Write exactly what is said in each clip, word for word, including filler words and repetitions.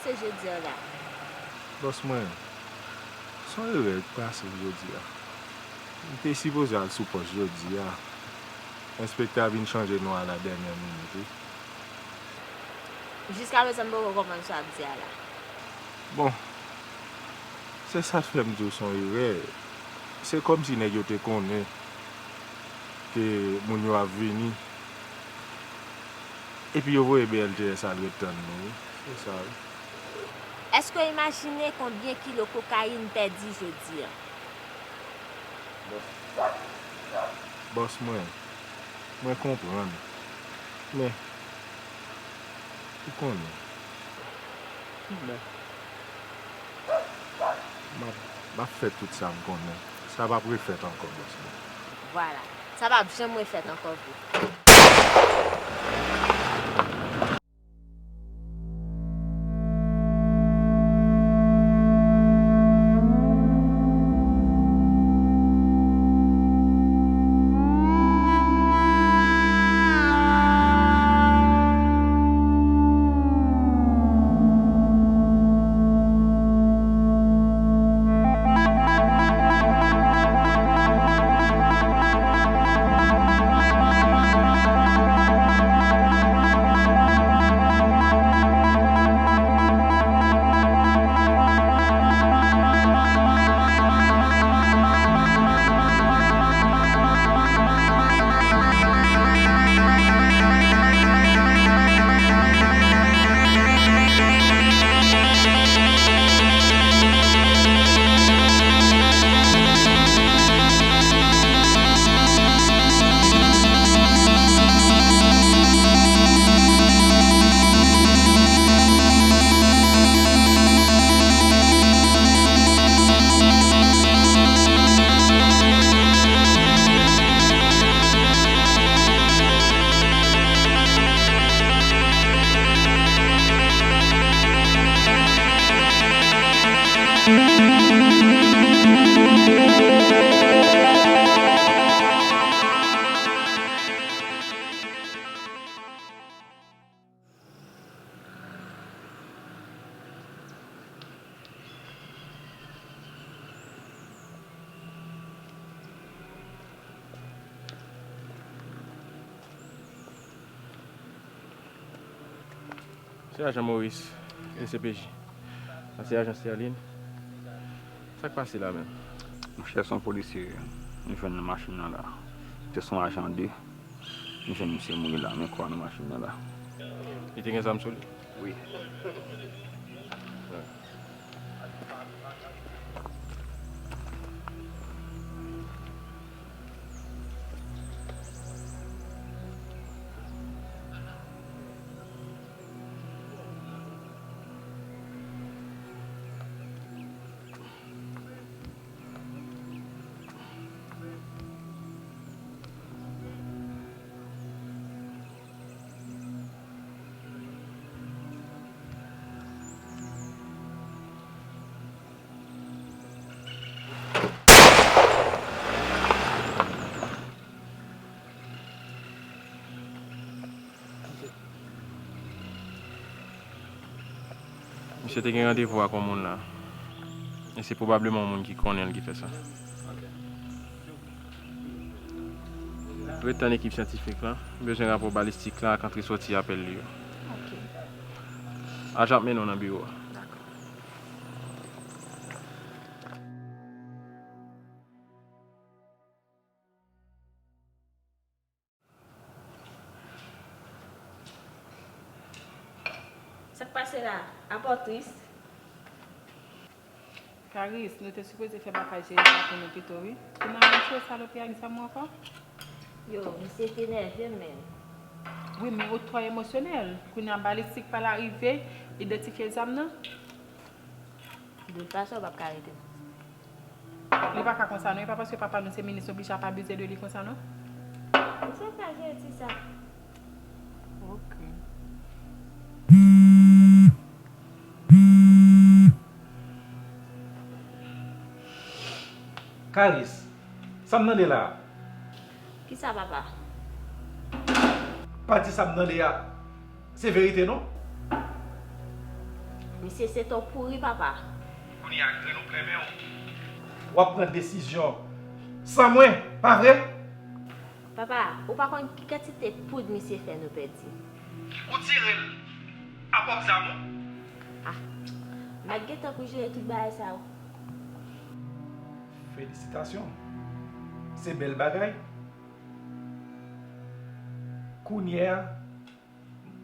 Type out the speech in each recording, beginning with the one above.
Se jodi a la. Bòs mwen, se yon erè k pase m jodi a. M te sipoze al sou pòs jodi a. Enspektè a vin chanje non a la dènyè minit, wi. Jiskaprezan, m poko konprann sa w ap di a la. Bon, se sa k fè m di w se yon erè. Se kòmsi nèg yo te konnen ke moun yo ap vini. Epi yo voye B L T S al ret tann nou, wi. Se sa, wi. Èske w imajine konbyen kilo kokayin m pèdi jodi a? Bòs mwen, mwen konprann. Men, ou konnen. M ap, m ap fè tout sa m konnen. Sa p ap refèt ankò, bòs mwen. Vwala. Sa p ap janm refèt ankò vre. Se ajan Maurice, O C P J. Sa se ajan Sterline. Sa k pase la menm? Monchè, se yon polisye m jwenn nan machin nan la. Se yon ajan de. M jwenn misye mouri la, men kò a nan machin nan la. Li te gen zam sou li? Wi. Misye te gen randevou ak yon moun la. E se pwobableman yon moun ki konnen l ki fè sa. Ret tann ekip syantifik la. M bezwen rapò balistik la ak antre sòti apèl li yo. Ok. Ajan ap mennen w nan biwo a. Dakò. Sa k pase la? Apa w tris? Karis, nou te sipoze fè bagay serye sa pou nou pito, wi. Kounye a, mwen tchwe salopri ak zam mwen ankò? Yo, misye te nève m, menm. Wi, men ou twò emosyonèl. Kounye a, balistik pa la rive, idantifye zam nan. De tout fason, w p ap ka rete. Li pa ka konsa non, e pa paske papa nou se minis nou oblije ap abize de li konsa non. Ou se sa, je di sa. Ok. Karis, sa m tande la a? Kisa, papa? Pa di sa m tande a se verite non. Misye se to pouri, papa. Kounye a grenn ou plen men w. W ap pran desizyon san mwen, pa vre? Papa, ou pa konn ki kantite poud misye fè nou pèdi. Ou tire l a pwòp zam ou? Ah, m pa t gentan pou jere tout bagay sa yo. Felisitasyon. Se bèl bagay. Kounye a,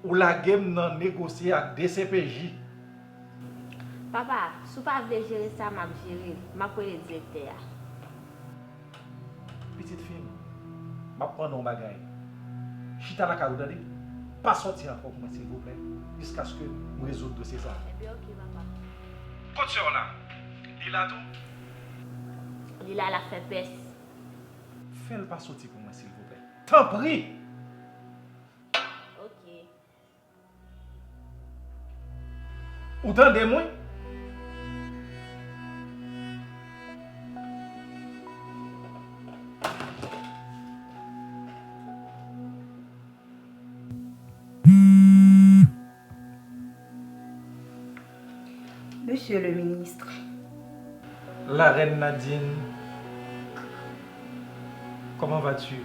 ou lage m nan negosye ak D C P J. Papa, si w pa vle jere sa, m ap jere l. M ap rele direktè a. Pitit fi m, m ap mande w yon bagay. Chita lakay ou, tande? Pa sòti ankò pou mwen, silvouplè, jiskaske m rezoud dosye sa a. Ebyen, oke, papa. Kot sè w la? Li la tou? Li la, l ap fè pès. Fè l pa soti pou mwen, silvouplè. Tanpri! Oke. Ou tande m, wi? Monsieur le ministre. La reine Nadine, comment vas-tu?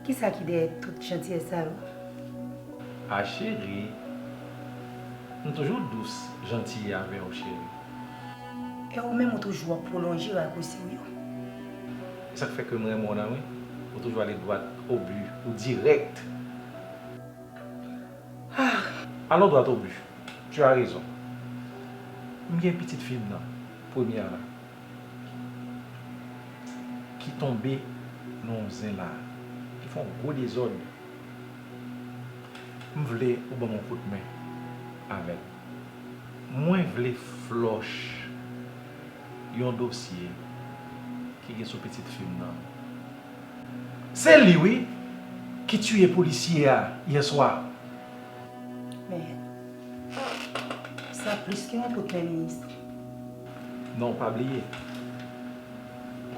Kisa ki dèyè tout jantiyès sa yo? Ah, cheri, m toujou dous, janti avè w, cheri. E ou menm, ou toujou ap pwolonje rakosi w yo. E sa k fè ke m renmen w la, wi. Ou toujou ale dwat o bi, ou dirèk. Ah. Allons droit au but. Tu as raison. M gen pitit fi m nan, premye a la, ki tonbe nan yon zen la, ki fè yon gwo dezòd. M vle ou ban m yon kout men avè l. Mwen vle flòch yon dosye ki gen sou pitit fi m nan. Se li, wi, ki tiye polisye a yè swa. Men, sa plis ke yon kout men, minis. Non, pa bliye.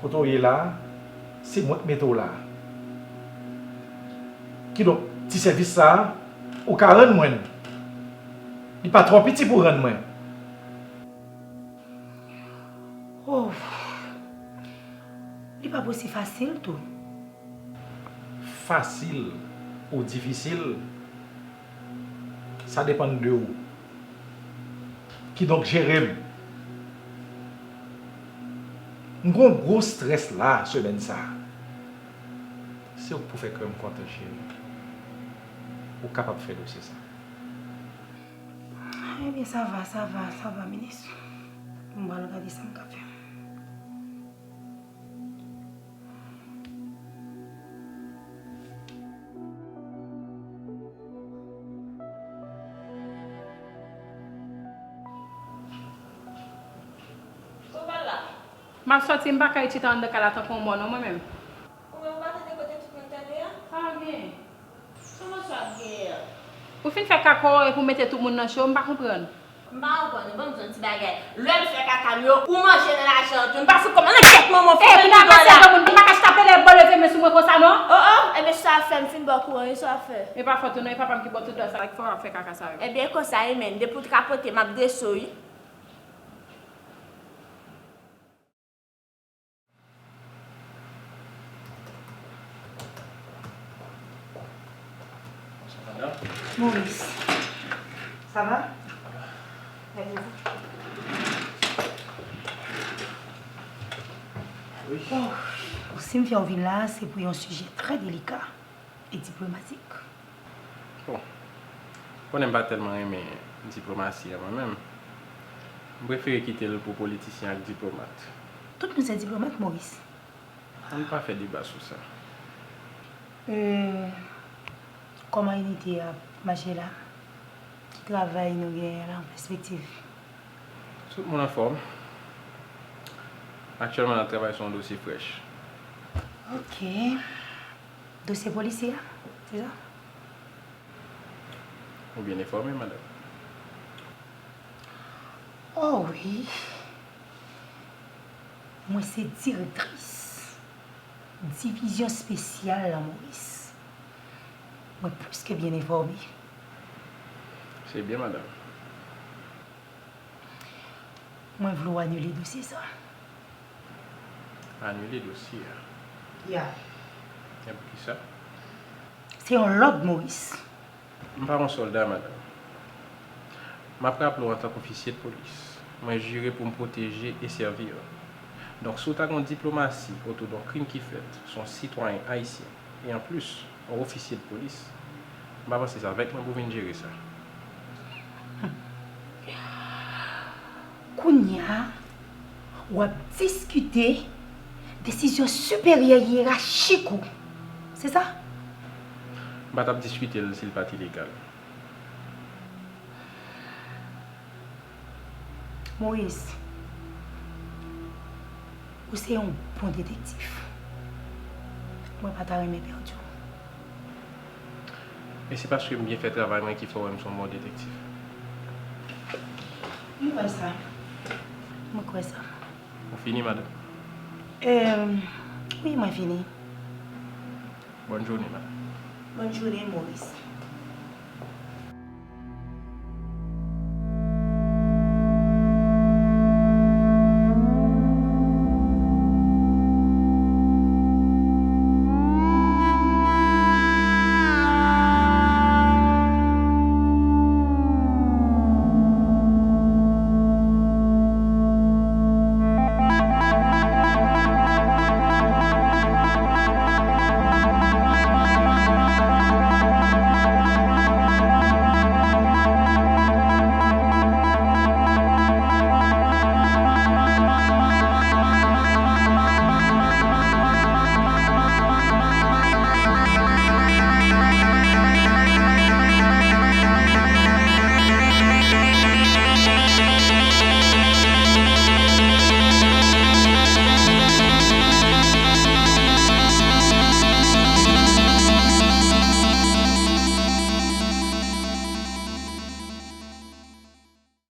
Kote w ye la a, se mwen k mete w la a. Kidonk, ti sèvis sa a, ou ka rann mwen l. Li pa twò piti pou w rann mwen. Oh, li p ap osi fasil tou. Fasil ou difisil, sa depann de ou. Kidonk, jere m. M gen yon gwo strès la, semèn sa a. Se ou k pou fè kè m kontan, cheri. Ou kapab fè dosye sa. Ebyen, sa va, sa va, sa va, minis. M pral gade sa m ka fè. Kote w pral la? M ap sòti, m pa ka ret chita anndan kay la tankou yon mò non, mwen menm. Ou menm ou pa tande kote tout moun tande a? Pa gen. Kòman sa ap genyen an? Ou fin fè kaka w epi w mete tout moun nan cho, m pa konprann. M pa konprann, ou ban m di yon ti bagay. Lè m fè kaka m yo, ou manje nan lajan an tou. M pa fout kòman nan tèt manman w fout mete dwa la. Epi m pa ka chita pede bò leve men sou mwen konsa non. Oh, oh, ebyen sa ap fè m fin ba w kouran, wi, sa ap fè. E pa fòt ou non, e papa m ki ba w tout dwa sa ki fè w ap fè kaka sa yo. Ebyen, e konsa wi, men depi w trapote, m ap drese w, wi. Maurice, ça va? Lève-vous. Wi. Oh, si m fè w vin la, se pou yon sijè trè delika e diplomatik. Bon, ou konnen m pa tèlman renmen diplomasi a mwen menm. M prefere kite l pou politisyen ak diplomat. Tout moun se diplomat, Maurice. Ann pa fè deba sou sa. E, kòman inite a ap mache la? Ki travay nou genyen la an pèspektiv? Tout moun anfòm. Aktyèlman, n ap travay sou yon dosye frèch. Ok. Dosye polisye a, se sa? Ou byen enfòme, madanm. Oh wi. Mwen se direktris divizyon espesyal la, Maurice. Mwen plis ke byen enfòme. Se byen, madanm. Mwen vle w anile dosye sa. Anile dosye a? Ya. E poukisa? Se yon lòd, Moris. M pa yon sòlda, madanm. M ap raple w, antank ofisye de polis, mwen jire pou m pwoteje e sèvi w. Donk, si w ta gen yon diplomasi otou d yon krim ki fèt sou yon sitwayen ayisyen, e anplis, yon ofisye de polis, m pa panse se avèk mwen pou w vin jere sa. Kounye a, w ap diskite desizyon siperyè yerachik ou. Se sa? M pa t ap diskite l si l pa t ilegal. Moris, ou se yon bon detektif. Mwen pa ta renmen pèdi w. E se paske m byen fè travay mwen ki fè w wè m se yon bon detektif. M kwè sa. M kwè sa. Ou fini, madanm? Euh, wi, mwen fini. Bòn jounen, madanm. Bòn jounen, Moris.